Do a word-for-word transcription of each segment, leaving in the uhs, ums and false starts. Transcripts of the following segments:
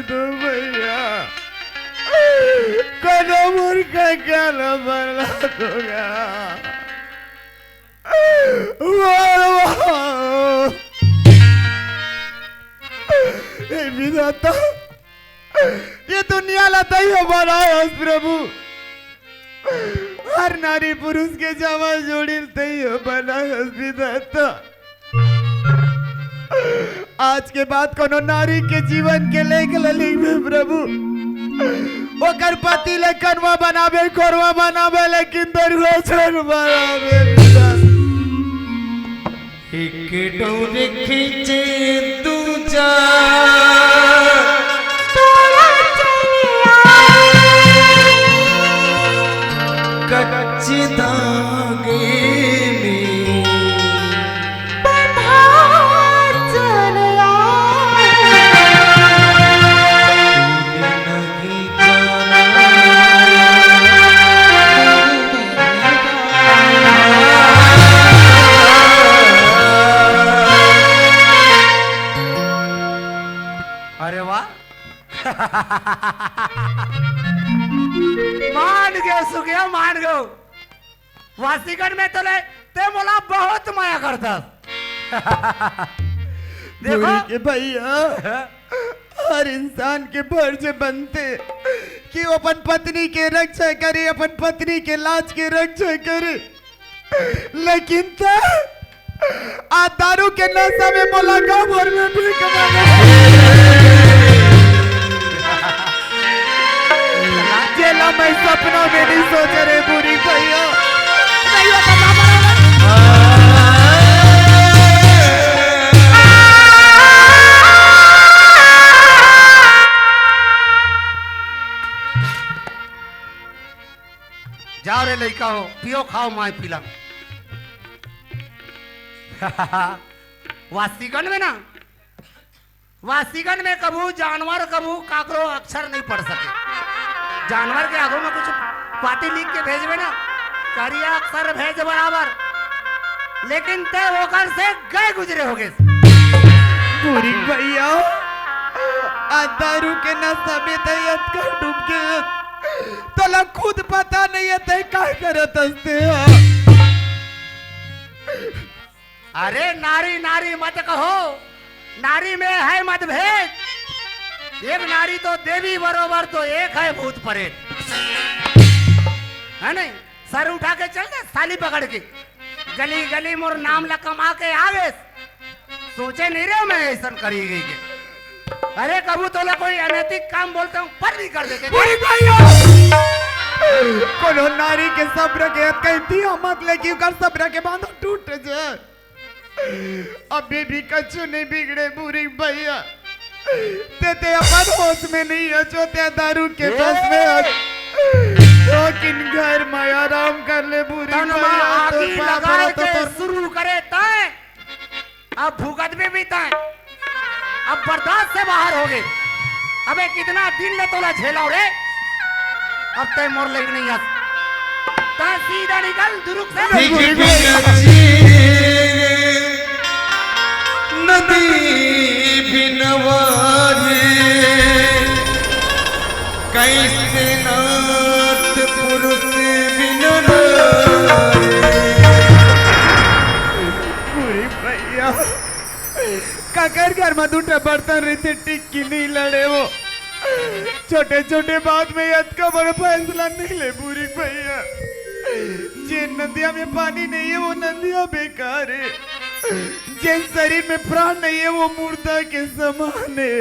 तो भैया, कोनो मूर्ख का क्या न बर्बाद हो गया। वाह, वाह। हे विधाता, ये दुनिया ला तैं ह बनाए हस प्रभु, हर नारी पुरुष के जामा जोड़ी ल तैं ह बनाए हस विधाता। आज के बाद कोनो नारी के जीवन के लेख ल लिखबे प्रभु, ओकर पति ले कनवा बनाबे, खोरवा बनाबे, लेकिन दरुआ झन बनाबे विधाता। एक डोर खींचे दूजा, तोरा चलिया। कच्चे धागे में बंधा चलिया। अरे वाह। मान गयो सुखिया, मान गयो। वासीगण में तो ले, तैं मोला बहुत मया करथस। देखो। के भैया, हर इंसान के फर्ज बनथे कि वो अपन पत्नी के रक्षा करे, अपन पत्नी के लाज के रक्षा करे। लेकिन तैं आज दारू के नशा में मोला गाँव भर में भीख मांगे। जेला मैं सपना में नहीं सोचे रे बुरी भैया। जाओ रे लइका हो, पियो खाओ माय पीला। वासीगण में ना, वासीगण में कभू जानवर, कभू काकरो अक्षर नहीं पढ़ सके। जानवर के आगू में कुछ पाती लिख के भेजबे ना, करिया अक्षर भेज बराबर, लेकिन तैं ओकर से गए गुजरे होगे। बुरी भैया, आ दारू के नशा में तैं अतका डूब गे, तोला खुद पता नहीं हे तैं का करत हस तैं। अरे नारी नारी मत कहो, नारी में है मतभेद। एक नारी तो देवी बरोबर तो एक है भूत प्रेत, है नहीं? सर उठा के चल दे साली पकड़ के, गली गली मोर नाम ला कमा के आवेस। सोचे नहीं रहे मैं ऐसन करी गई के। अरे कभू तोला कोई अनैतिक काम बोलते हूँ पर भी कर देते। बुरी भैया, कोनो नारी के सब्र के अतका हिम्मत ले कि ओकर सब्र के बांध टूट जाए। अभी भी कछु नहीं बिगड़े बुरी भैया। तैं, तैं अपन होश में नहीं हस, तैं दारू के बस में हस। लेकिन घर में आराम कर ले बुरी भैया। तन में आगी लगाए के शुरू करे तैं, अब भुगत में भी तैं। अब बर्दाश्त से बाहर होगे। अबे कितना दिन ले तोला झेलाओ रे। अब तैं मोर लइक नहीं हस। तैं सीधा निकल दुरुग से। नदी बिनवारी, कैसे नाथ पुरुष बिन नारी। बुरी भैया, काकर घर में दू ठा बर्तन रहिथे, टिक्की नहीं लड़े वो। छोटे-छोटे बात में अतका बड़ा फैसला नहीं ले बुरी भैया। जे नदिया में पानी नहीं है, वो नदिया बेकार है। जे शरीर में प्राण नहीं है, वो मुर्दा के समान है।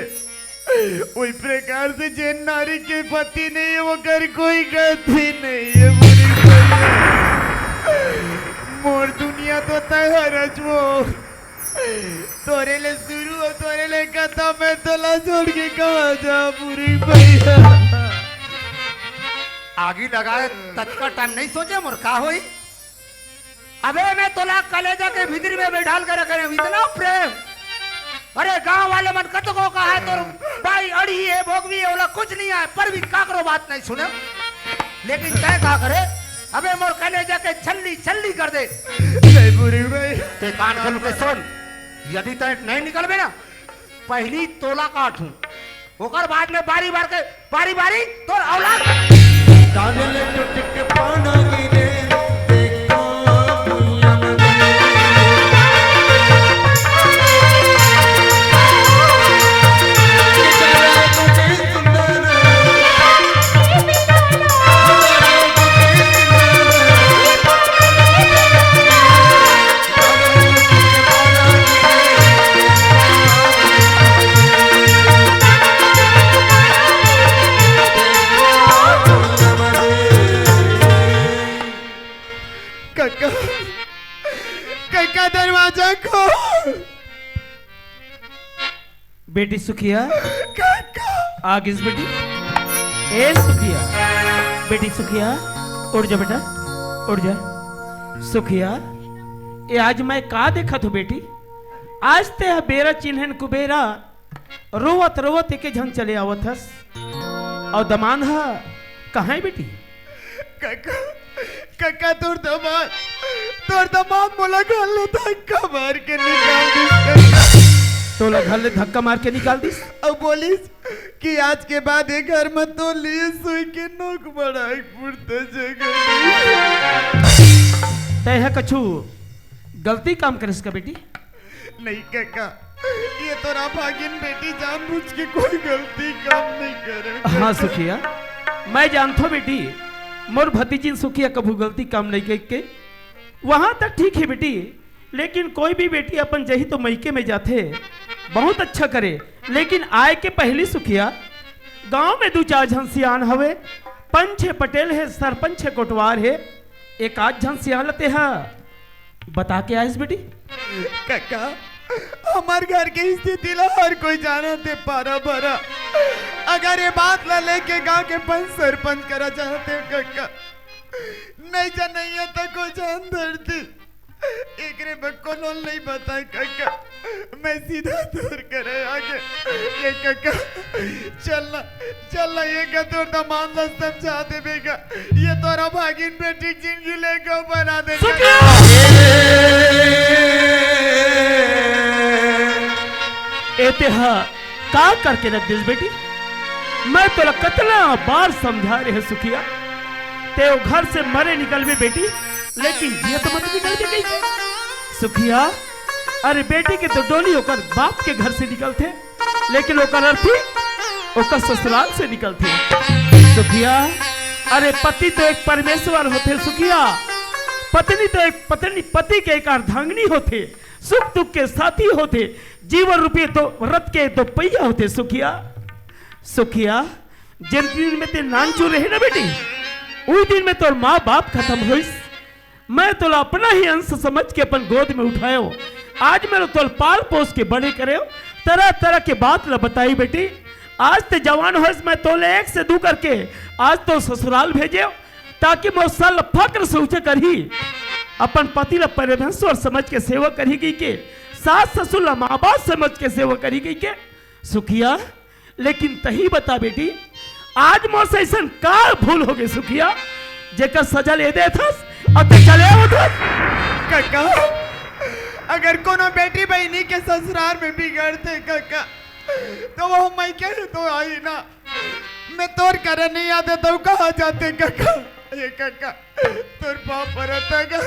वही प्रकार से जे नारी के पति नहीं है, वो घर कोई गति नहीं है बुरी भैया। मोर दुनिया तो तैं हरच वो। तोरे ले शुरू हो, तोरे ले खतम है, तोला छोड़ के कहाँ जा बुरी भैया। आगी लगाए ततका टाइम नहीं सोचे मोर का होई। अबे मैं तोला कलेजा के भीतरी में बैठाल कर रखे हैं, इतना प्रेम। अरे गांव वाले मन कतको कहा है तोर बाई अड़ी है, भोगवी है, ओला कुछ नहीं आए, पर भी काकरो बात नहीं सुने। लेकिन तैं का करे, अबे मोर कलेजा के छल्ली छल्ली कर दे। जय बुरी भाई। ते कान खोल के सुन, यदि तैं नहीं निकलबे ना, पहली तोला काटूं। ओकर बाद में बारी बार के, बारी बारी तोर औलाद। कका, कका, दरवाजा खोल। बेटी सुखिया, कका। आ गिस बेटी। ए सुखिया, बेटी सुखिया, उठ जा बेटा, उठ जा। सुखिया, ए आज मैं का देखत हों बेटी? आज ते ह बेरा चिन्हन कुबेरा रोवत रोवत एके झन चले आवत हस। अउ दमांद ह कहाँ हे बेटी? कका, कका, तोर दमांद, तोर दमांद मोला घर ले धक्का मार के निकाल दिस कका। तोला घर ले धक्का मार के निकाल दिस? अउ बोलिस कि आज के बाद ये घर म तोर लिए सोई के नोक बड़ाई पुरता जगह नहीं। तैं ह कछु गलती काम करिस का बेटी? नहीं कका, ये तोर अभागिन बेटी जानबूझ के कोई गलती काम नहीं करे। हाँ सुखिया, मैं जानथों बेटी, मोर भतीजिन सुखिया कभू गलती काम नहीं कहिके। वहां तक ठीक हे बेटी, लेकिन कोई भी बेटी अपन जही तो मइके में जाथे, बहुत अच्छा करे। लेकिन आय के पहिली सुखिया, गांव में दू चार झन सियान हवे, पंच हे पटेल हे, सरपंच हे कोटवार हे, एक आध झन सियान ल तेहा बता के आइस बेटी? कका, हमर घर के स्थिति ला हर कोई जानत हे पारा भरा। अगर ये बात ला लेके गांव के पंच सरपंच करा जानत हे कका, नहीं जानइया त कोई जान धरती। एकरे बर कोनो नहीं बताए कका, मैं सीधा तोर करे आगे। ये कका, चल ना, चल ना, ये का तोर दमांद ला समझा देबे का। ये तोर अभागिन बेटी जिंदगी ले गौ बना दे सुखिया! ए तेहा का करके रख दिस बेटी? मैं तोला कतना बार समझा रहे सुखिया, ते ओ घर से मरे निकलबे बेटी, लेकिन जियत मत निकलबे कहिके। सुखिया, अरे बेटी के तो डोली ओकर बाप के घर से निकलथे, लेकिन ओकर अर्थी ओकर ससुराल से निकलथे। सुखिया, अरे पति तो एक परमेश्वर होथे सुखिया, पत्नी तो एक पत्नी, पति के एक अर्धांगिनी होथे, सुख दुख के साथी होथे, जीवन रूपी दो रथ के दो पहिया होथे सुखिया। सुखिया, जेन दिन में ते नानचुन रहे ना बेटी, उही दिन में तोर माँ बाप खतम होइस। मैं तोला अपना ही अंश समझ के अपन गोद में उठायो। आज मैं तोला पाल पोस के बड़े करेव, तरह तरह के बात ला बताई बेटी। आज ते जवान होइस, मैं तोले एक से दू करके आज तो ससुराल भेजेव, ताकि मोर सर ल फक्र से ऊंचा करही, अपन पति ला परमेश्वर समझ के सेवा करही कहिके, सास ससुर ला माँ बाप समझ के सेवा करही कहिके। सुखिया, लेकिन तही बता बेटी, आज मोर से अइसन का भूल होगे सुखिया, जेकर सजा ले देथस अउ ते चले आवत हस? कका, अगर कोनो बेटी बहिनी के ससुराल में बिगड़थे कका, तो वो मइके तो आही ना। मैं तोर करा नहीं आते तो कहाँ जाते कका? ये कका, तोर पाँव परत हँव गा।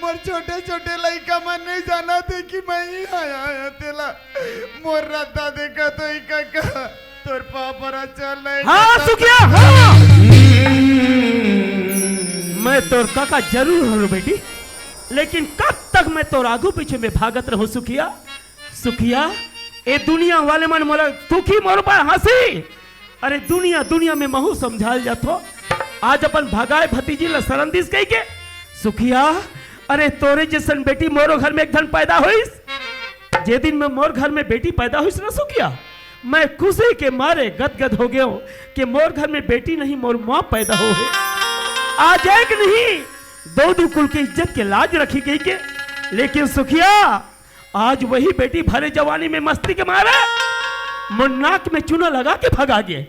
मोर छोटे छोटे लइका मन नहीं जानथे कि मैं इहाँ आया हँव तेला। मोर रद्दा देखा तो ही कका, तोर पाँव परत हँव, चल नहीं हाँ, कका। सुखिया, हाँ। मैं तोर कका जरूर हँव बेटी, लेकिन कब तक मैं तोर आगू पीछे में भागत रहूँ सुखिया? सुखिया, ए दुनिया वाले मन मोला दुखी, मोर ऊपर हँसी। अरे दुनिया, दुनिया में महूँ समझाल जाथों। आज अपन भगाए भतीजी ला सरन दिस कहिके। सुखिया, अरे तोरे जइसन बेटी मोरो घर में एक ठन पैदा होइस। जे दिन में मोर घर में बेटी पैदा होइस ना सुखिया, मैं खुशी के मारे गदगद हो गेंव कि मोर घर में बेटी नहीं, मोर माँ पैदा होहे। आज एक नहीं, दो दू कुल के इज्जत के लाज रखी कहिके। लेकिन सुखिया, आज वही बेटी भरे जवानी में मस्ती के मारे मोर नाक में चूना लगा के भगा गे।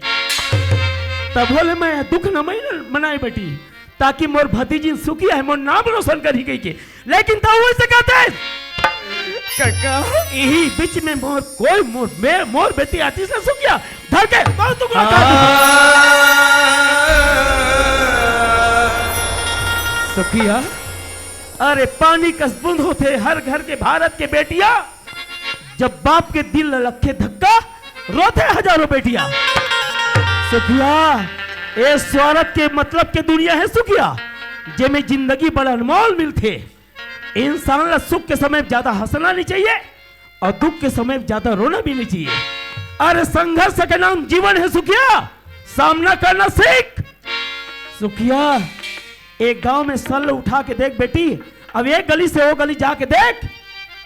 तभो ले मैं दुख न मई-, मनाए बेटी, ताकि मोर भतीजिन सुखिया हे, मोर नाम रोशन करही कहिके। लेकिन तहूँ वइसे कहते, कका। इही बीच में मोर कोई मोर, मैं, मोर बेटी आतिस ला सुखिया धर के दो टुकड़ा कर दी। सुखिया, अरे पानी कस बूंद होथे हर घर के भारत के बेटिया। जब बाप के दिल ल लगथे धक्का, रोथे हजारों बेटिया। सुखिया, ए स्वार्थ के मतलब के दुनिया हे सुखिया, जेमे जिंदगी बड़ा अनमोल मिलथे। इंसान ला सुख के समय ज्यादा हंसना नहीं चाहिए और दुख के समय ज्यादा रोना भी नहीं चाहिए। अरे संघर्ष के नाम जीवन हे सुखिया, सामना करना सीख। सुखिया, एक गांव में सर उठा के देख बेटी, अब एक गली से वो गली जाके देख,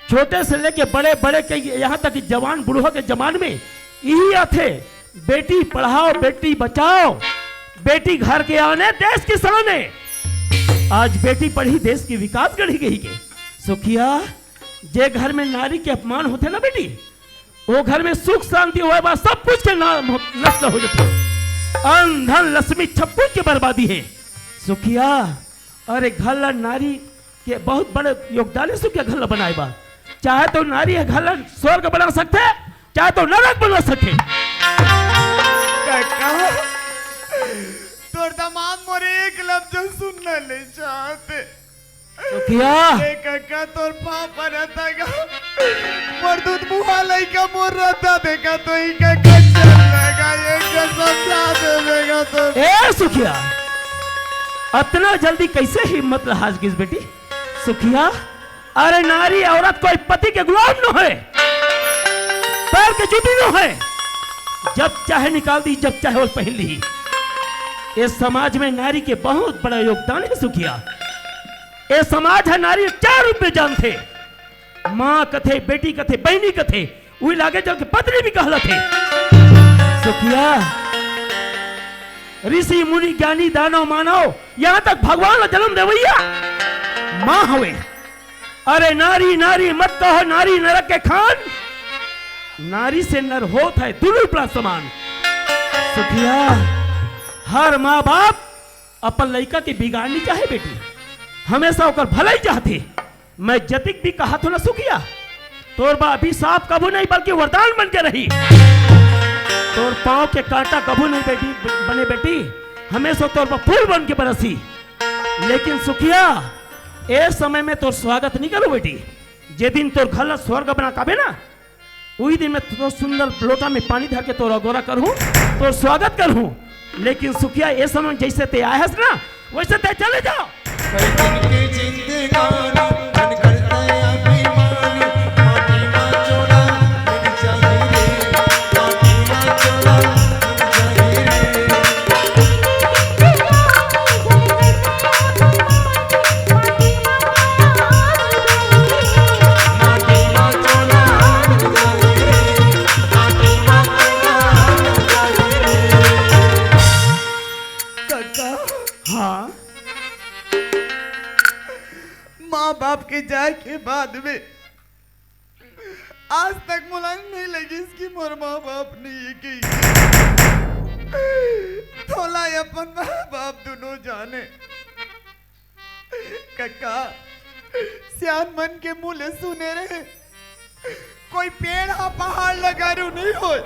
छोटे से लेके बड़े, बड़े के यहाँ तक कि जवान बुढ़वा के जमान में यही आथे, बेटी पढ़ाओ, बेटी बचाओ, बेटी घर के आने, देश की शान हे। आज बेटी पढ़ी, देश की विकास गढ़ी गई के। सुखिया, जे घर में नारी के अपमान होथे ना बेटी, वो घर में सुख शांति होए बा, सब कुछ के नाम नष्ट हो जाथे। अन धन लक्ष्मी सब कुछ के बर्बादी हे। सुखिया, अरे घर ला नारी के बहुत बड़े योगदान हे सुखिया घर ला बनाए बा। चाहे तो नारी हे घर ला स्वर्ग बना सकथे, चाहे तो नरक बना सकथे। कका, तोर दामाद मोर एक लफ्ज सुनना नहीं चाहते। सुखिया। ए कका, तोर पाँव परत हँव गा। मोर दूध मुहा लइका मोर रद्दा देखा तो ई कका चल लगा, ये कसम खा दे देगा तो। ए सुखिया, अतना जल्दी कैसे हिम्मत ला हार गिस बेटी? सुखिया, अरे नारी औरत कोई पति के गुलाम नोहे, पैर के जूती नोहे, जब चाहे निकाल दी, जब चाहे वो पहन ली। ये समाज में नारी के बहुत बड़ा योगदान हे सुखिया। ए समाज ह नारी ल चार रूप में जानथे। माँ कथे, बेटी कथे, बहिनी कथे, उही लागे जल के पत्नी भी कहलाथे। सुखिया, ऋषि मुनि ज्ञानी दानव मानव, यहाँ तक भगवान ला जन्म देवइया माँ हवे। अरे नारी नारी मत कहो, नारी नरक के खान, नारी से नर होत हे दुनों प्राण समान। सुखिया, हर माँ बाप अपन लइका के बिगाड़ नहीं चाहे बेटी, हमेशा ओकर भलाई चाहथे। मैं जतिक भी कहा थो ना सुखिया, तोर बा अभिशाप कभू नहीं बल्कि वरदान बन के रही। तोर पाँव के कांटा कभू नहीं बेटी, बने बेटी, हमेशा तोर बा फूल बन के बरसी। लेकिन सुखिया, ए समय में तोर स्वागत नहीं करो बेटी। जे दिन तोर घर ला स्वर्ग बना काबे ना, उही दिन मैं तो सुंदर लोटा में पानी धर के तोर अगोरा करहूँ, तोर स्वागत करहूँ। लेकिन सुखिया, ए समय जैसे ते आए हस ना, वैसे ते चले जा। कका, हाँ? माँ बाप के जाए के बाद में आज तक मोला नहीं लगिस कि मोर माँ बाप नहीं हे कि तोला अपन माँ बाप दुनों जाने। कका, सियान मन के मुँह ले सुने रहे, कोई पेड़ हा पहाड़ ला गारू नहीं होय।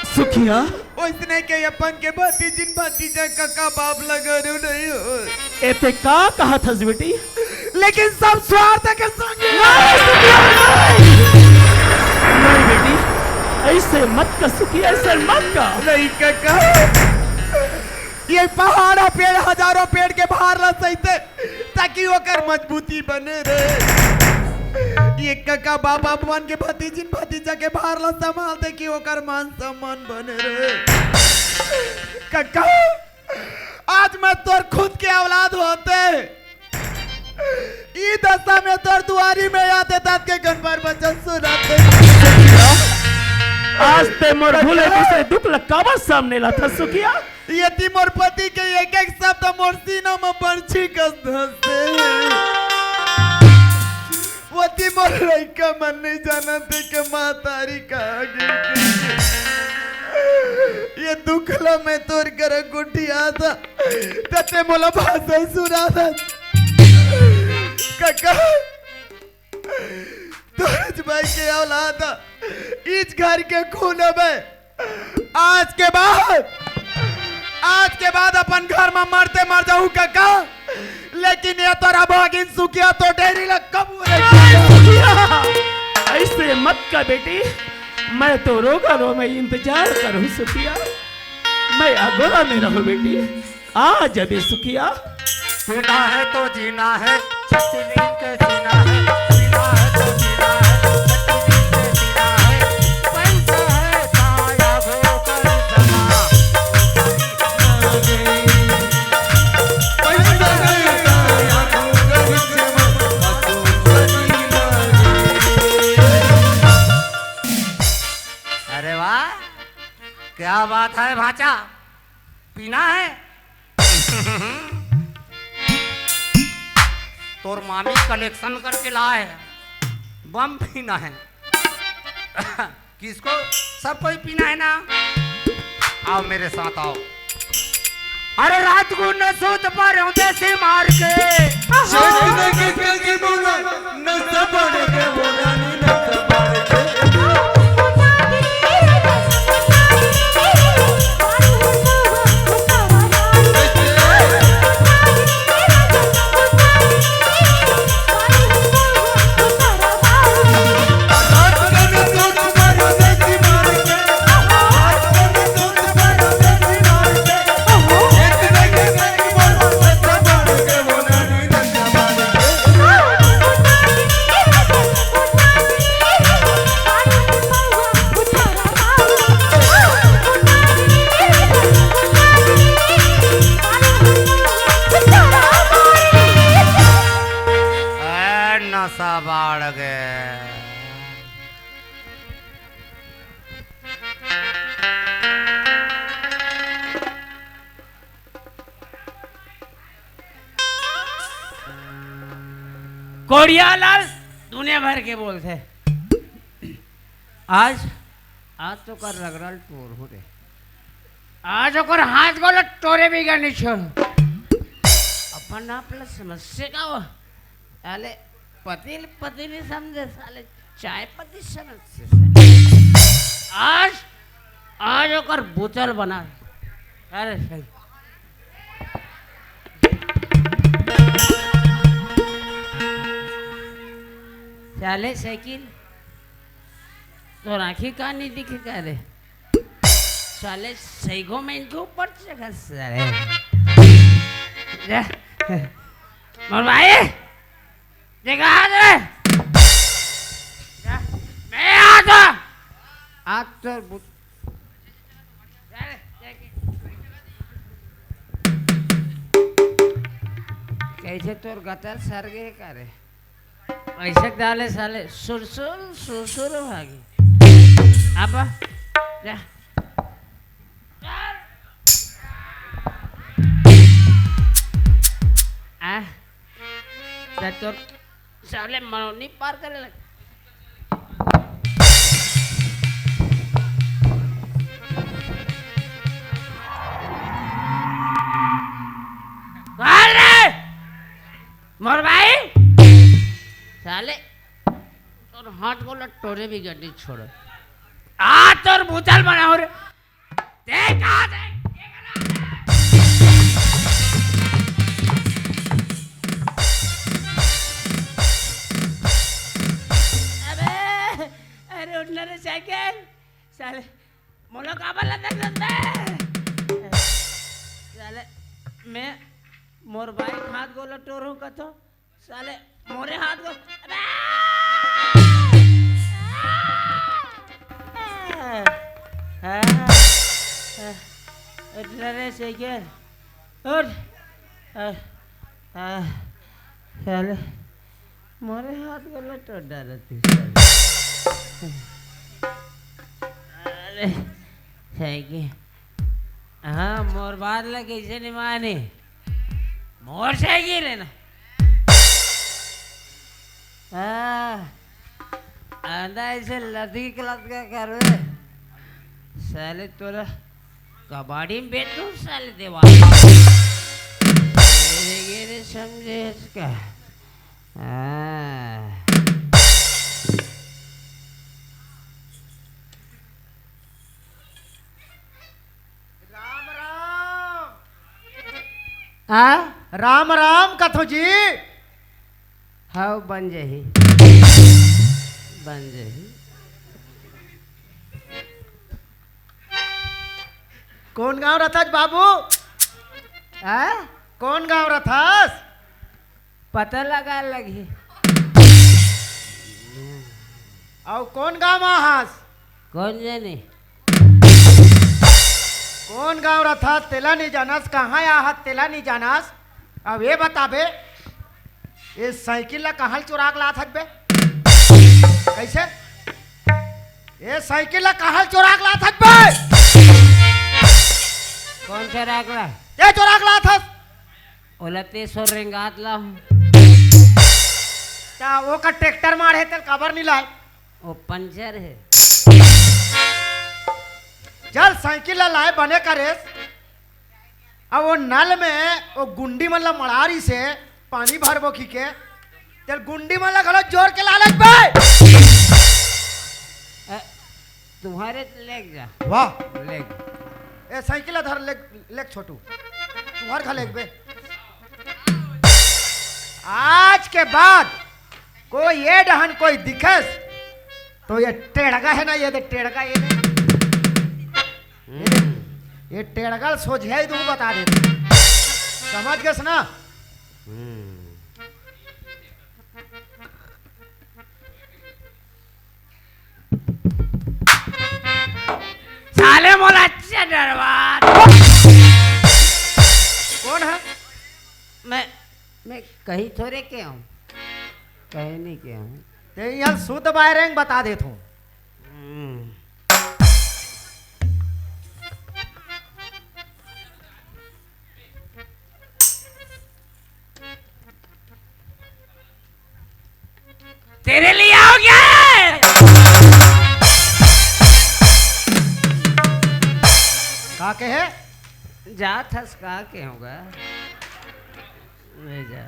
सुखिया। ओइसने के अपन के भतीजिन भतीजा कका बाप ला गारू नहीं होय। एते का कहा थस बेटी? लेकिन सब स्वार्थ के संग। नहीं सुखिया, नहीं। नहीं बेटी, ऐसे मत कर सुखिया, ऐसे मत कर। नहीं कका, ये पहाड़ हा पेड़ हजारों पेड़ के भार ला सहिते। ताकि ओकर मजबूती बने रहे। ये कका बाबा मन के भतीजिन भतीजा के भार ला संभालथे कि ओकर मान सम्मान बने रहे। कका, आज मैं तोर खुद के औलाद होते, ई दशा में तोर दुआरी में आते तात के कन पर वचन सुनाते। आज ते मोर भूले बिसरे दुख ला काबर सामने लाथस सुखिया? यदि मोर पति के एक एक शब्द मोर सीना में बरछी कस धंसे, वती मोर लइका मन नहीं जानत हे के माँ तारी कहाँ गिर गे। ये दुख ला मैं तोर करा गोठियाथँव, तते मोला भाषण सुनाथस। कका, सूरज भाई के औलाद, इस घर के खून हवे। आज के बाद, आज के बाद अपन घर में मरते मर जाहूं काका, लेकिन ये तोर अभागिन सुखिया तो डेरी ला कबू नहीं। सुखिया, ऐसे मत कर बेटी, मैं तो रोगा रो मैं इंतजार करूं सुखिया, मैं अगोरा में रहूं बेटी। आ जबे सुखिया। पीना है तो जीना है, छतरी के सीना है। पीना है तो जीना है, छतरी के सीना है। पैसा है साया वो कर समा। पैसा है साया वो कर समा। अरे वाह, क्या बात है भाचा। पीना है? तोर मामी कलेक्शन करके लाए है, बम पीना है। किसको? सब कोई पीना है ना? आओ मेरे साथ आओ। अरे रात को न सूत पर हूँ देसी मार के। शेष ने किसके की बोला? नशा बढ़ के बोला नी, नशा बढ़ के। ए, नशा बाढ़ गे। कोड़िया लाल दुनिया भर के बोलथे। आज, आज तो कर रगड़ल टोर हो रे। आज ओकर हाथ गोला टोरे भी गा नहीं छोड़। अपन आप ला समस्या का हो? साले पति ल पति नहीं समझे, साले चाय पत्ती समझ से। आज, आज ओकर बोतल बना। अरे सही। साले साइकिल, तोर आँखी का नहीं दिखे का रे? साले सैगो में इनके ऊपर चढ़ा साले। जा, मोर भाई, देखा आज रे। जा, मैं आ तो। आज तो बुत-, जा रे, जा के। कैसे तोर गतर सर गए का रे? ऐसे डाले साले सुरसुर सुरसुर भागी। अब जा। आ, जा तोर साले मरौनी पार करे लग। भाग रे! मोर भाई, साले, तोर हाथ गोला टोरे भी गड्डी छोड़। आ, तोर भूतल बनाओ रे। देख, आ देख, ये करा दे। अबे, अरे उठना रे साइकिल, साले। मोला काबर ला देख लेते? साले, मैं मोर बाइक हाथ गोला टोर हूँ कथो। साले, मोरे हाथ को, अबे! उठ रे साइकिल, उठ। आ, आ, साले, मोरे हाथ को लटो डाला तू साले। अरे, साइकिल। हाँ, मोर बात ला कैसे नहीं माने? मोर साइकिल है ना। हाँ, आंदा ऐसे लदकी के लदका कर रे। साले तोला कबाड़ी में बेच दूँ साले देवाल। मेरे गेरे समझे इसका। हाँ। आ? राम राम कथो जी। हव, बन जही, बन जही। कोन गांव रथस बाबू? आ? कोन गांव रथस? पता लगा लगी। अउ कोन गांव आहस? कोन जाने? कोन गांव रथस तेला नी जानस, कहां आहस तेला नी जानस। अब ये बताबे, ये साइकिल ला कहां ले चोरा के लात हस बे? कैसे? ये साइकिल ला कहां ले चोरा के लात हस बे? कोन चोरा के ला? ये चोरा के लात हस। ओला ते सो रेंगात ला हूं। त ओकर ट्रैक्टर माड़े हे, तेला काबर नी लाय? वो पंचर हे। चल, साइकिल ला लाय, बने करेस। अब वो नल में वो गुंडी मन ला मड़ा रिहिसे, पानी भरबो कहिके, तेला गुंडी मन ला घलो जोर के लानस बे। अ, तुम्हारे लेग जा। वाह। लेग। ए, साइकिल ला धर, लेग, लेग छोटू। तुम्हार घर लेग बे। आज के बाद कोई ये डहन कोई दिखस, तो ये टेड़गा हे ना, ये दे टेड़गा, ये दे। ये दे, ये टेड़गा सोझे ही तुमको बता देते। समझ गेस ना? हम्म। साले मोला अच्छा डरवा। कोन हे? मैं, मैं कहीं थोरे के हूं, कहीं नहीं के हूं। ते इहां शुद्ध बायरेंग बता देत हूं। हम्म। तेरे लिए हो गया है। का कहे? जात हस का के होगा? ले जा।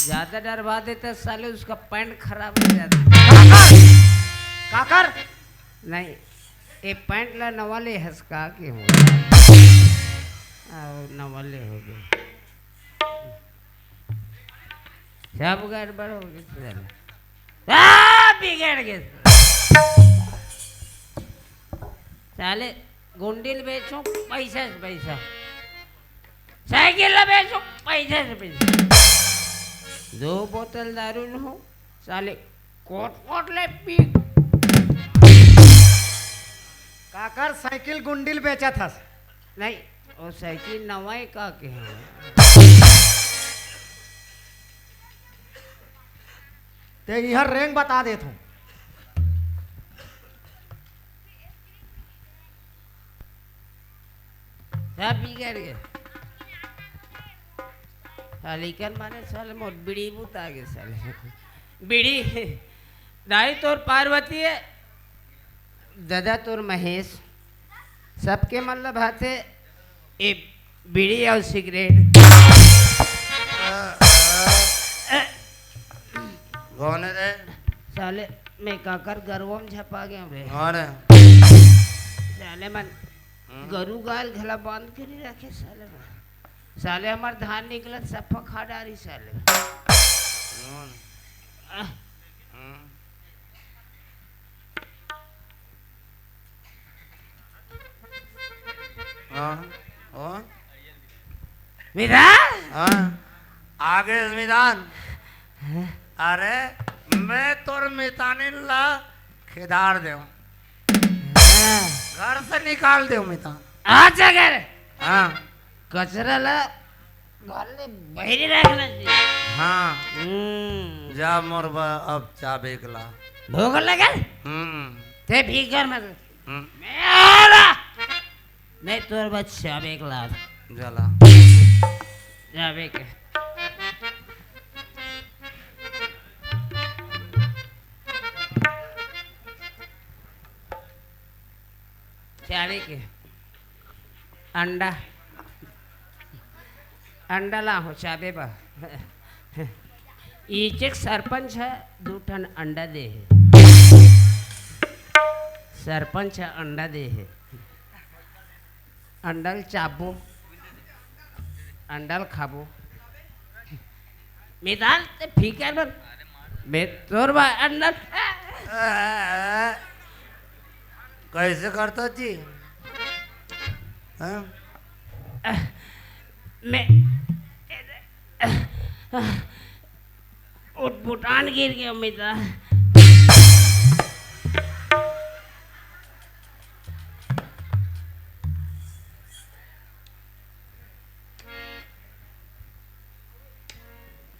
ज्यादा डरवा देता साले, उसका पैंट खराब हो जाता। काकर? नहीं, ये पैंट ला नवा ले हस का के हो। आओ, नवा ले हो गए। सब गड़बड़ हो गए साले। आ, बिगड़ गए। साले गुंडी ल बेचो, पैसा से पैसा। साइकिल ल बेचो, पैसा से पैसा। दो बोतल दारू ल हो, साले कोट कोट ले पी। काकर साइकिल गुंडी ल बेचत हस? नहीं, वो साइकिल नवाई का के हैं। ते इहर रेंग बता देत हूँ। सब बिगड़ गए। साले कन माने साले मोर बीड़ी बुता गए साले। बीड़ी, दाई तोर पार्वती है, ददा तोर महेश, सबके मतलब हाथे ए बीड़ी अउ सिगरेट। कौन है रे? साले, मैं काकर गरवा म झपा गया रे। कौन है? साले मन हम्म। गरु गाय ल घला बांध के नहीं रखे साले मन। साले हमर धान निकलत सफा खा डारी साले। कौन? आह। हम्म। हाँ, और? मितान? हाँ, आगे मितान। हैं? अरे, मैं तोर मितानिन ला खेदार देव। हाँ। घर से निकाल देव मितान। अच्छा कर। हाँ। कचरा ला घर ले बहिरे रखना चाहिए। हाँ। हम्म। जा मोर बा, अब चाबे के ला। भूख लगल? हम्म। ते फिकर मत। हम्म। मैं आला। मैं तोर बा चाबे के ला। जला। चाबे के। चाबे के। अंडा, अंडा ला हो चाबे बा। इचेक सरपंच है, दू ठन अंडा दे है। सरपंच ह अंडा दे हे, अंडा ल चाबो, अंडा ल खाबो। मितान ते फिकर मत, मैं तोर बा अंडा ल। कैसे करता जी? हाँ? मैं उटपुटान गिर गया मिता।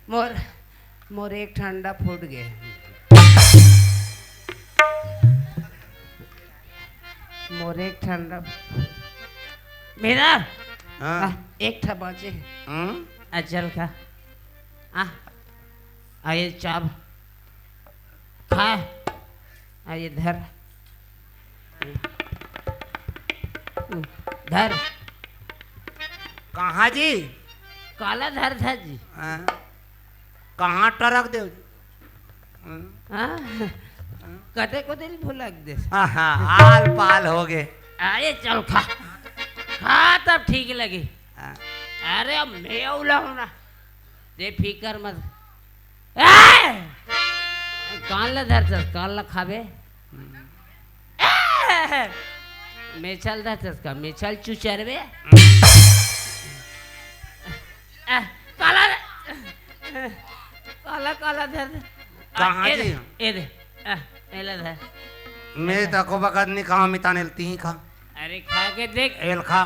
मोर मोर एक ठंडा फूट गए। मोर एक ठंडा मेरा हाँ। आ, एक ठा बाँचे हे। हम्म? आ चल खा। आ, आ ये चाब खा। आ ये धर। धर। कहाँ जी? काला धर था जी। हाँ। कहाँ टरक देव जी? हाँ? कते को दिल भुलक दे। हाँ, हाँ, आल पाल हो गए। अरे चल खा, खा तब ठीक लगी। हाँ। अरे अब मैं उला हूँ ना, दे फिकर मत। ए! कान ला धर चल, कान ला खाबे। ए! मेछल धर चल का, मेछल चुचरबे। ए, काला, काला, काला धर। कहाँ ए दे, जी? ए दे। आ, एला धर। मैं तको बकत नहीं कहाँ मितान एलती ही खा। अरे खा के देख। एल खा।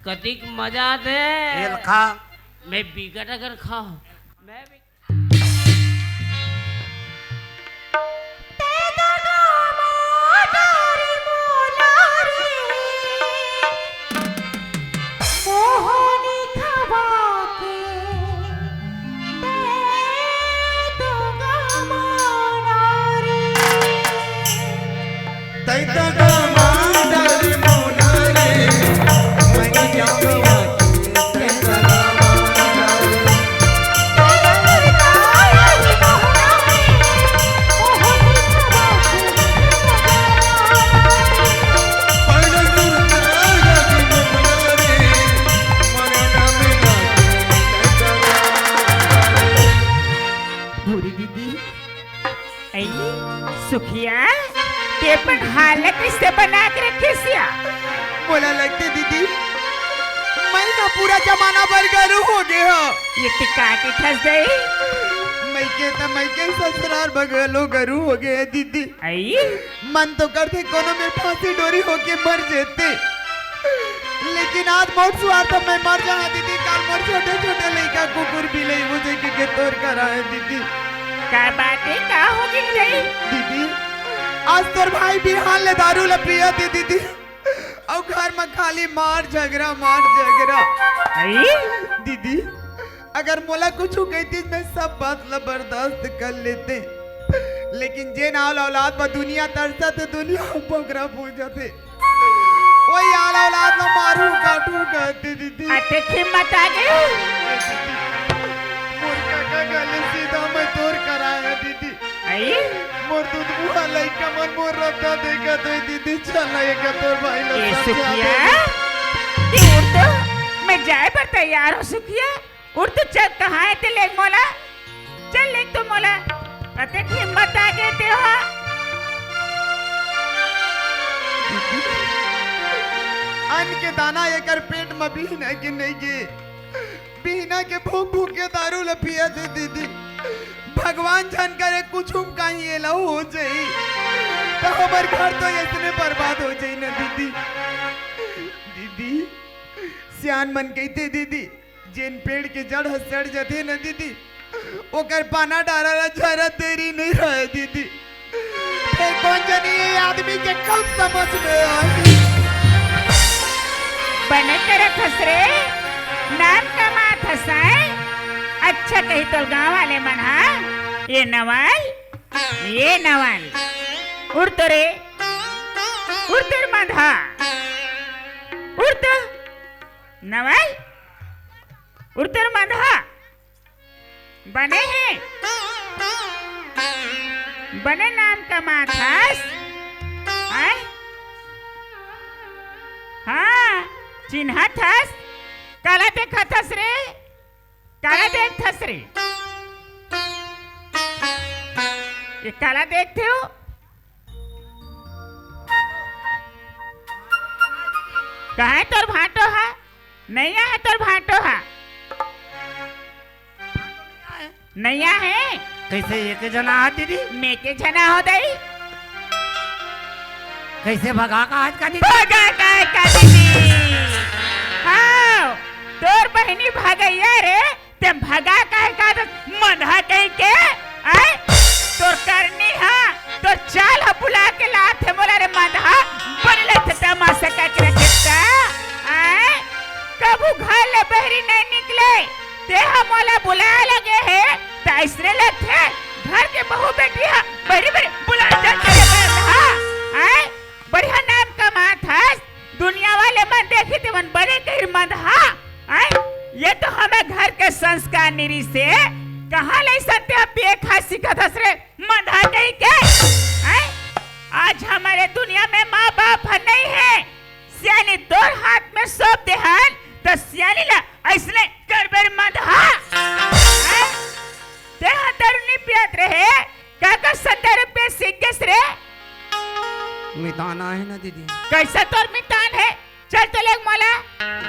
कतिक मजा आते। एल खा। मैं बिकट अगर खाओ। मैं भी भूरी दीदी, अई, सुखिया, ते अपन हालत इससे बना के रखे सिया। बोला लगते दीदी, मैं ना पूरा जमाना भर गरू हो गए हो। ये टिका के फंस गई। मैं के त मैं के ससुराल बगलो गरू हो गए दीदी। अई? मन तो करथे कोनो में फांसी डोरी होके मर जेते, लेकिन आज मोर सुवार्थ मैं मर जाहा दीदी। काल मोर छोटे छोटे लइका कुकुर बिलई हो जाए के, के तोर करा है दीदी। का बात है, का हो गई रे? दीदी, आज तोर भाई बिहान ले दारू ल पिया दे दीदी, अउ घर में खाली मार झगड़ा, मार झगड़ा। अई? दीदी, अगर मोला कुछू कहतीस, मैं सब बात ला बर्दाश्त कर लेते, लेकिन जेन आल औलाद बर दुनिया तरसत हे, दुनिया बोकरा पूजत हे, वही आल औलाद ला मारू काटू कहते दीदी। अतेक हिम्मत आ गई। मोर काका गले सीधा मैं तोर कराया दीदी। अई? मोर दूध बुआ लइका मन मोर रद्दा देखत होई दीदी, चला एक तोर भाई ला ए समझा सुखिया, दे। ते उठ तो, मैं जाए बर तैयार हूँ सुखिया। उठ तो चल, कहाँ है ते लेग मोला? चल लेग तो मोला। अतेक हिम्मत आ गए ते हा। अन्न के दाना एकर पेट म बिहना के नहीं गे। बिहना के भूख भूख के दारू ल पिया दे दीदी। भगवान झन करे कुछु म कहीं एला हो जाई। त हमर घर तो ऐसने बर्बाद हो जाई ना दीदी। दीदी, सियान मन कहिथे दीदी, जेन पेड़ के जड़ ह सड़ जथे न दीदी, ओकर पाना डारा ला झरत देरी नहीं रहे दीदी। फेर कोन जनी ये आदमी के कब समझ में आही। बने करत हस रे, नाम कमात हस, आय? अच्छा कही तोर गांव वाले मन हा, ये नवल, ये नवल, उड़ तो रे, उड़ तो रे मंधा, उड़ तो। नवल, उड़ तो रे मंधा। बने हे, बने नाम कमात हस, आय? हाँ, चिन्हत हस? काला देखत हस रे? काला देखत हस रे? ये काला देखत हस? कहाँ हे तोर भांटो हा? नइ आहे तोर भांटो हा? नइ आहे? कइसे एके झन आहा दीदी? मैं एके झन आहों दाई। कइसे भगा के आहा का दीदी? भगा के आहा का दीदी? हाँ, तोर बहिनी भगइया रे, तें भगा के आहा का मंदहा कहिके? आय, तोर करनी हा, तोर चाल हा बुला के लाथे मोला रे मंदहा, बने लगथे तमासा करके रखे त। आय, कभू घर ले बहरी नइ निकले, तेहा मोला बुलाय लगे हे, त अइसने लगथे, घर के बहू बेटी हा, बहरी बहरी बुलाय जाथे रे मंदहा। आय, बढ़िया नाम कमात हस, दुनिया वाले मन देखही तेमन बने कही मंदहा। आय, ये तो हमर घर के संस्कार नइ रिहिसे, कहाँ ले अइसन तेहा पेखा सीखत हस रे मंदहा कहिके? आय, आज हमर दुनिया में माँ बाप ह नइ हे, सियानी तोर हाथ में सौंप देहन, त सियानी ला अइसने करबे रे मंदहा। आय, तेहा दारू नइ पियत रहे, काकर संग दारू पिए सीख गेस रे? मितान आहे ना दीदी। कइसे तोर मितान हे? चल तो लेग मोला।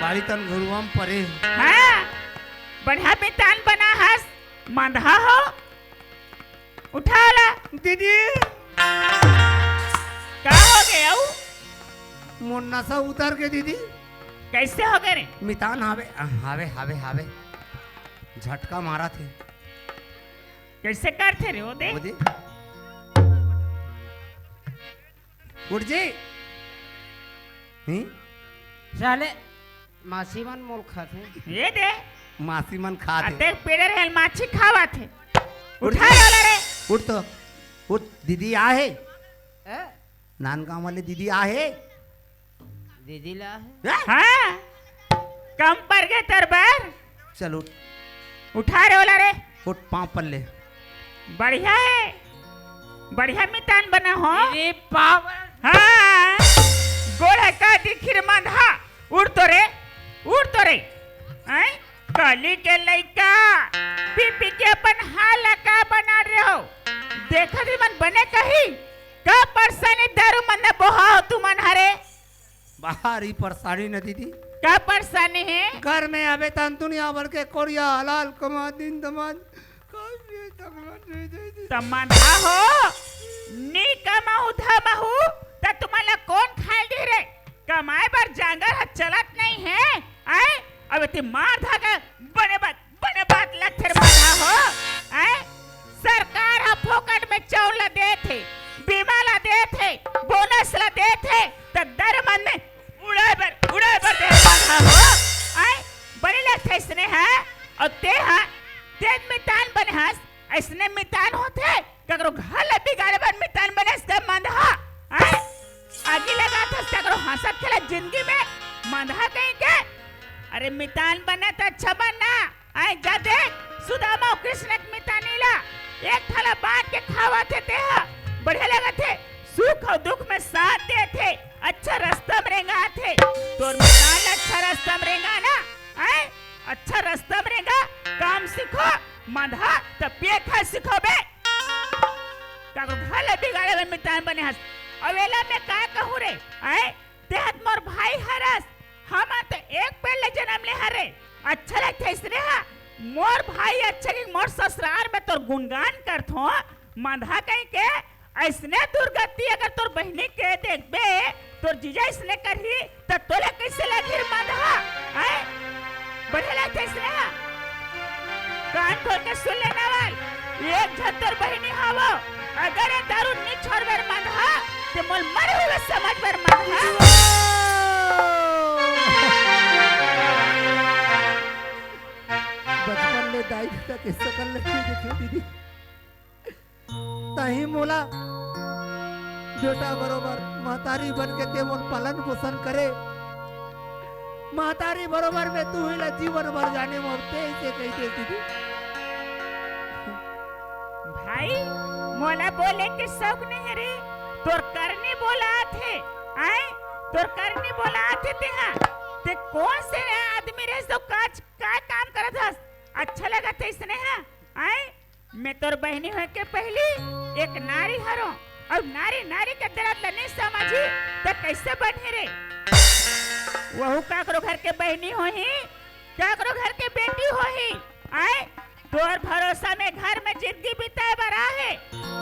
बारी तन घुरुवा म परे। हाँ, बढ़िया मितान बना हस, मंदहा हो। उठा ला। दीदी। का होगे अउ? मोर नसा उतर गे दीदी। कइसे होगे रे? मितान हावे, हावे, हावे, हावे। झटका मारत हे। कइसे करथे रे ओ दे? ओ दे। उठ जी। हम्म? साले, मासी मन मोला खाथे। ये दे। मासी मन खाथे। अतेक पेड़े रहेल माछी खावत हे। उठ उठा जी। वाला रे। उठ तो। उठ, दीदी आहे। ए? नांदगांव वाले दीदी आहे। दीदी ला आहे। हैं? हाँ। कम पर गे तोर बर। चल उठ। उठा रे ओला रे। उठ, पाँव पर ले। बढ़िया हे, बढ़िया मितान बना हो। अरे बाबा। हाँ, गोड़ हे का दिखी रे मंदहा, उठ तो रे, उठ तो रे। हैं? कली के लइका, पी पी के अपन हाल ला का बना रहे हो? देखत ही मन बने कही, का परेशानी दारू मन में बोहा हो तुमन हरे? बाहर ही परेशानी न दीदी। का परेशानी हे? घर में अबे तन दुनिया भर के कोरिया हलाल कमा दिन दमाद। का ये तकलीफ नहीं दे दी। त मंदहा हो, नी कमाहू धमाहू, त तुमन ला कोन खाए दी रे? कमाए बर जांगर ह चलत नहीं हे, आय? अब एती मार धागा बने बात बने बात लगथे रे मंदहा हो, हैं? सरकार ह फोकट में चाउर ल देथे, बीमा ल देथे, बोनस ल देथे, त दारू मन में उड़ाए बर, उड़ाए बर दे मंदहा हो, हैं? बने लगथे अइसने ह, अउ तें ह, तें मितान बने हस, अइसने मितान होथे, ककरो घर ल बिगाड़े बर मितान बने हस का मंदहा, हैं? आगी लगाथस ककरो हंसत खेलत जिंदगी में, मंदहा कहीं के। अरे मितान बनना त अच्छा बनना, आय जा देख, सुदामा अउ कृष्ण के मितानी ला, एक थाला बांट के खावत हे तेहा, बढ़िया लगत हे, सुख अउ दुख में साथ देत हे, अच्छा रस्ता में रेंगात हे, तोर मितान ला अच्छा रस्ता में रेंगा ना, आय, अच्छा रस्ता में रेंगा, काम सीखो, मंदहा त पेखा सिखोबे, काकरो घर ले बिगाड़े बर मितान बने हस, अउ एला मैं का कहूं रे, आय, तेहा त मोर भाई हरस, हमन तो एक पेड़ ले जनम ले हरे। अच्छा लगथे अइसने हा, मोर भाई अच्छा कि मोर ससुरार में तोर गुणगान करथों, मंदहा कहीं के, अइसने दुर्गति अगर तोर बहिनी के देखबे, तोर जीजा अइसने करही, त तोला कइसे लगही रे मंदहा? हैं? बढ़िया लगथे अइसने हा? कान खोल के सुन ले नवल, एक झन तोर बहिनी हवो, अगर ए दारू नी छोड़बे रे मंदहा, ते मोल मरे हुए समझबे रे मंदहा। बचपन ले दाई ददा के सकल ल नइ देखे दीदी। तहीं मोला बेटा बरोबर महतारी बन के ते मोर पालन पोषण करे। महतारी बरोबर में तू ही ला जीवन भर जाने मोर ते इसे कही दे दीदी। भाई, मोला बोले के शौक नहीं रे, तोर करनी बोलाथे, आय? तोर करनी बोला आथे तेहा। ते कोन से आदमी रहिस तो का, का काम करत हस? अच्छा लगत हे इसने हा? आय, मैं तोर बहिनी होय के पहिली एक नारी हरों, अउ नारी, नारी के दरद ल नइ समझही, त कइसे बनही रे? वहू काकरो घर के बहिनी होही, काकरो घर के बेटी होही, आय, तोर भरोसा में घर में जिंदगी बिताए बर आहे।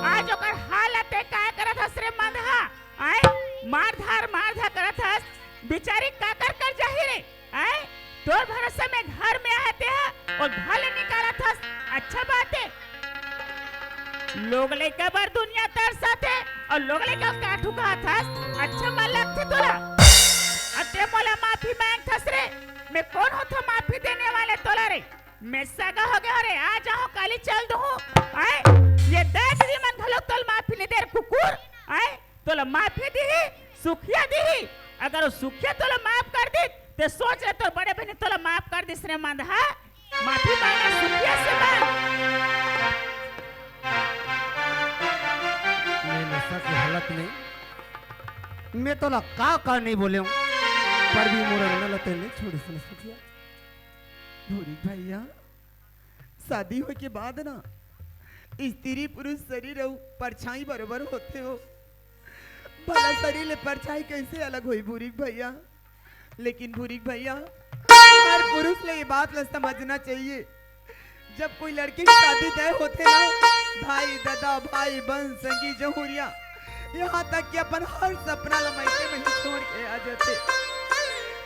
आज ओकर हालत हे, का करत हस रे मंदहा? आय, मारधार, मारधा करत हस, बिचारी काकर कर जाही रे? आय, तोर भरोसा में घर में आहे तेहा, अउ घर ले निकालत हस, अच्छा बात हे। लोग लइका बर दुनिया तरसत हे, अउ लोग लइका ल का ठुकात हस, अच्छा मन लगथे तोला? अते मोला माफी मांगथस रे, मैं कोन होथों माफी देने वाले तोला रे? मैं सगा हो गया रे, आ जाओ, काली चल दूँ। आय, ये दे दीदी मन घलो तोल माफी नइ दे रे कुकुर। आय, तोला माफी दिही, सुखिया दिही। अगर वो सुखिया तोला माफ कर दी, ते सोच ले, तोर बड़े बहिनी तोला माफ कर दिस रे मंदहा। माफी मांगा सुखिया से मांग। मैं नशा के हालत में, मैं तोला का का नइ बोलेंव, पर भी मोर अंगना ल ते नइ छोड़िस न सुखिया। भूरी भैया, शादी होय के बाद ना, स्त्री पुरुष शरीर अउ परछाई बरोबर होथे हो। भला शरीर ले परछाई कइसे अलग होही भूरी भैया? लेकिन भूरी भैया, हर पुरुष ले ये बात ला समझना चाहिए, जब कोई लड़की के शादी तय होथे ना, भाई, ददा, भाई, बंस, संगी, जहुरिया, यहाँ तक कि अपन हर सपना ला मइके में ही छोड़ के आ जाथे।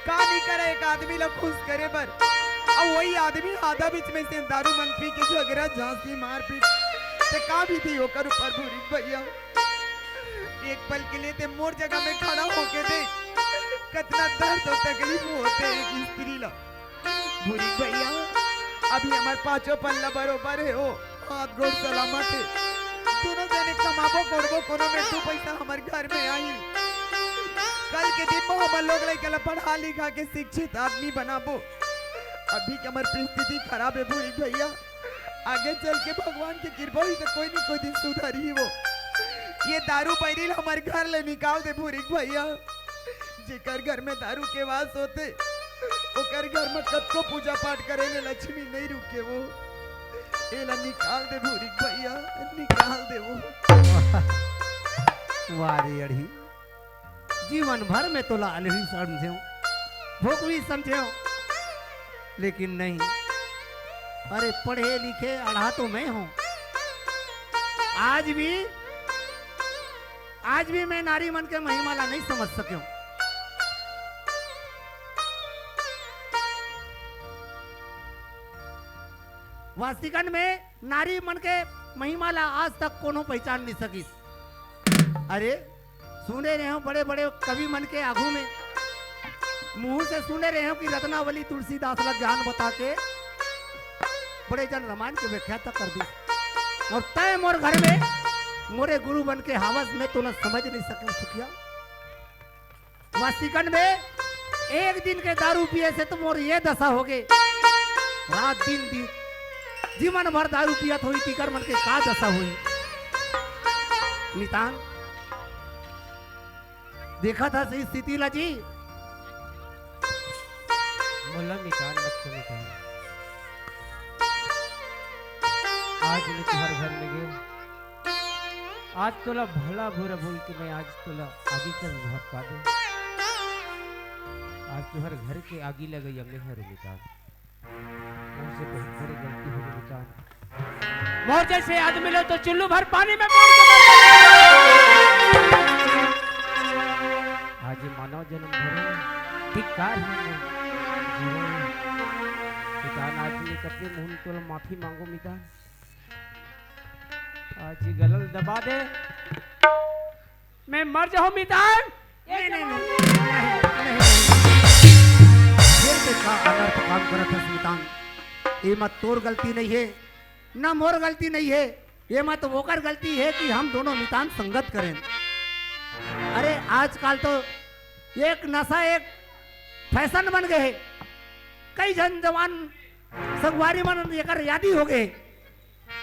का नइ करे एक आदमी ला खुश करे बर, अउ वही आदमी आधा बीच में से दारू मन पी के झगरा, झांसी, मारपीट, ते का बीतही ओकर ऊपर भूरी भैया? एक पल के लिए ते मोर जगह में खड़ा होके देख, कतना दर्द अउ तकलीफ होथे एक स्त्री ला। भूरी भैया, अभी हमर पांचों पल्ला बरोबर हे हो, हाथ गोड़ सलामत हे। दूनों जने कमाबो कोड़बो, कोनो में दू पैसा हमर घर में आही। कल के दिन में हमर लोग लइका ला पढ़ा लिखा के शिक्षित आदमी बनाबो। अभी के हमर परिस्थिति खराब हे भूरी भैया, आगे चल के भगवान के कृपा होही त कोई न कोई दिन सुधरही वो। ये दारू बैरी ला हमर घर ले निकाल दे भूरी भैया। जेकर घर में दारू के वास होथे, ओकर घर में कतको पूजा पाठ करे ले लक्ष्मी नइ रुके वो। एला निकाल दे भूरी भैया, निकाल दे वो। वाह रे अड़ही, जीवन भर में तोला अलही समझेंव, भोकवी समझेंव, लेकिन नहीं। अरे पढ़े लिखे अड़हा तो मैं हूँ, आज भी, आज भी मैं नारी मन के महिमा ला नइ समझ सकेंव। वास्तिकन में नारी मन के महिमा ला आज तक कोनो पहचान नइ सकिस। अरे, सुने रहे हो बड़े-बड़े कवि मन के आगू में, मुंह से सुने रहे हो कि रत्नावली तुलसीदास ला ज्ञान बता के बड़े जन रामायण के व्याख्या तक कर दी। अउ तय मोर घर में मोरे गुरु बन के हावस, मैं तोला समझ नइ सकेंव सुखिया। वास्तिकन में एक दिन के दारू पिए से तो मोर ये दशा होगे। रात दिन दिन जीवन भर दारू पियत होही, तीकर मन के का दशा होही? मितान, देखत हस स्थिति ला जी। मोला मितान मत कह मितान। आज मैं तुहर घर में गए, आज तोला भला बुरा बोल के मैं आज तोला आगी कर भड़का दे। आज तुहर घर के आगी लगई हमें हर मितान। मोर से बहुत बड़ी गलती हो गई मितान। मोर जैसे आदमी लो तो चुल्लू भर पानी में बूड़ के मर जाए। आज ये मानव जन्म धरे, धिक्कार है मोर जीवन। मितान आज मैं कतरे मुंह तोला माफी मांगो मितान। आज ये गलल दबा दे। मैं मर जाऊं मितान। नहीं, नहीं, नहीं, नहीं, नहीं। फिर से का अनर्थ काम करत हस मितान। एमा तोर गलती नहीं है, ना मोर गलती नहीं है, एमा तो ओकर गलती है कि हम दोनों मितान संगत करेन। अरे आजकल तो एक नशा एक फैशन बन गए है। कई झन जवान संगवारी मन एकर यादी हो गए।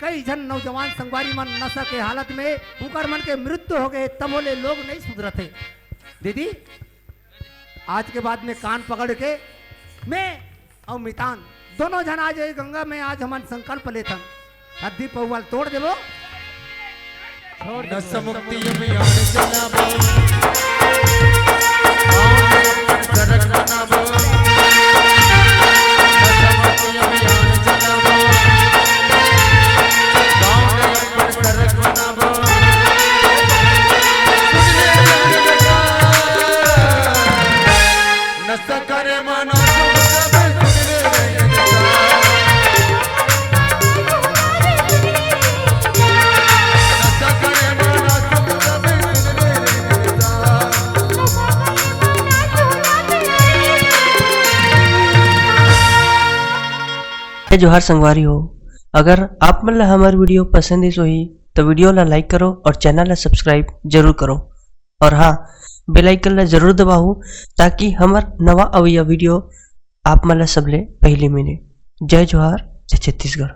कई झन नौजवान संगवारी मन नशा के हालत में उकर मन के मृत्यु हो गए, तभो ले लोग नहीं सुधरत हे। दीदी, आज के बाद में कान पकड़ के मैं अउ मितान दोनों झन आज ये गंगा में आज हमन संकल्प लेथन, हद्दी पौवा ल तोड़ देबो। छोड़ दे। नशा मुक्ति अभियान चलाबो, गाँव में अपन सड़क बनाबो। नशा मुक्ति अभियान चलाबो, गाँव में अपन सड़क बनाबो। नशा करे मना जय जोहार संगवारी हो, अगर आप मन ला हमर video पसंद आइस होही, तो video ला like करो और channel ला subscribe जरूर करो। और हाँ, bell icon ला जरूर दबाओ, ताकि हमर नवा अवइया video आप मन ला सबले पहली मिले। जय जोहार, जय छत्तीसगढ़।